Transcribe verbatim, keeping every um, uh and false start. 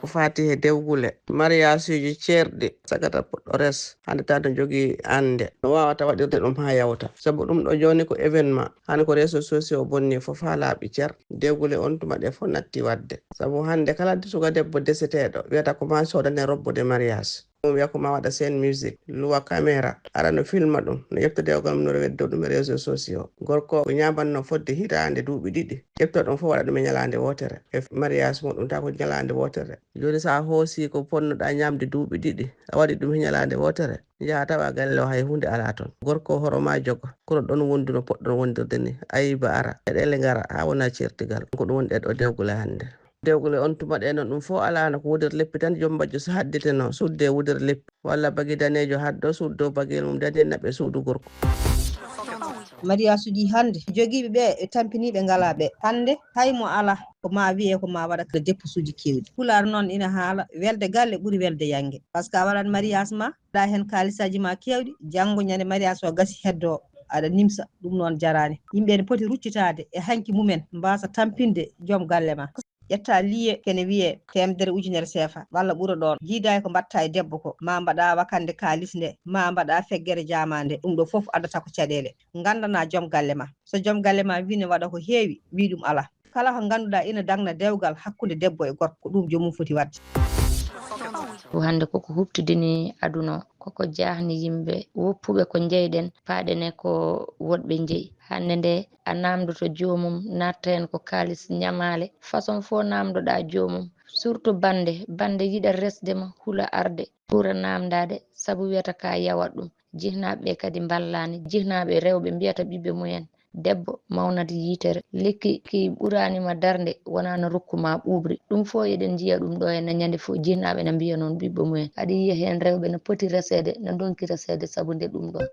Ko faati he dewgule, mariyaasuuji ceerɗi, sagata poɗɗo res, hannde tan no jogii annde, no waawata waɗirde ɗum haa yawta. Sabu ɗum ɗo jooni ko événement, hannde ko réseaux sociaux bonni fof haa laaɓi cer. Dewgule on tuma ɗe fof natti waɗde. Sabu hannde kala suka debbo deseteeɗo wiyata ko maa soodane robbo de mariage. Ɗum wiya ko maa waɗa scène musique, luwa caméra, ara no filma ɗum, no ƴefta dewgal mum, no weddo ɗum e réseaux sociaux. Gorko o ñaamanno fodde hitaande duuɓi ɗiɗi, ƴefta ɗum fof waɗa ɗum e ñalaande wootere. E mariage muɗum taw ko ñalaande wootere. Jooni so a hoosi ko ponnoɗaa ñaamde duuɓi ɗiɗi, a waɗi ɗum e ñalaande wootere, njaha tawa galle o hay huunde alaa toon. Gorko o hoto maa jogo, kono ɗon wondu no poɗɗon wondirde ni, ayiba ara, caɗeele ngara, haa wona ceertigal. Ko ɗum woni ɗee ɗo dewgule hannde. Dewgule on tuma ɗee noon ɗum fof alaa, no ko wudere leppi tan, joom majjo so hadditeno sudde wudere leppi, walla bagi daneejo haddo suddo bagel mum dane naɓe suudu gorko. Mariyaasuuji hannde jogiiɓe ɓe e tampiniiɓe ngalaa ɓe. Hannde hay mo alaa ko maa wiyee ko maa waɗa ka depposuuji keewɗi. Pulaar noon ina haala welde galle ɓuri welde yannge. Par ce que a waɗan mariyaas ma, mbaɗa heen kaalisaaji ma keewɗi, janngo ñande mariyaas o gasi heddoo, aɗa nimsa, ɗum noon jaraani. Yimɓe ene poti ruccitaade e hanki mumen, mbaasa tampinde joom galle ma. Ƴetta liye kene wiyee teemedere ujunere seefa walla ɓura ɗoon, jiidaa e ko mbaɗta e debbo ko, maa mbaɗa wakande kaalis nde, maa mbaɗa feggere jaamaande, ɗum ɗo fof addata ko caɗeele. Nganndanaa joom galle ma. So joom galle ma wii ne waɗa ko heewi, wii ɗum alaa. Kala ko ngannduɗaa ina dagna dewgal hakkunde debbo e gorko, ko ɗum joom mum foti waɗde. Ko hannde koko huɓtidini aduna o, koko jaahni yimɓe woppuɓe ko njeyɗen, paaɗen e ko woɗɓe njeyi. Hannde nde a naamdoto joomum, natta heen ko kaalis ñamaale, façon fof naamdoɗaa joomum, surtout bannde, bannde yiɗa resde ma, hula arde, ɓura naamndaade, sabu wiyata ka yawat ɗum. Jihnaaɓe ɓe kadi mballaani, jihnaaɓe rewɓe mbiyata ɓiɓɓe mumen, debbo mawnata yitere, lekki ki ɓuraani ma darnde wonaa no rokku ma ɓuuɓri. Ɗum fof eɗen njiya ɗum ɗo henna ñande fof jihnaaɓe na mbiya noon ɓiɓɓe mumen. Aɗa yiya heen rewɓe no poti reseede, no ndonki reseede sabu nde ɗum ɗon.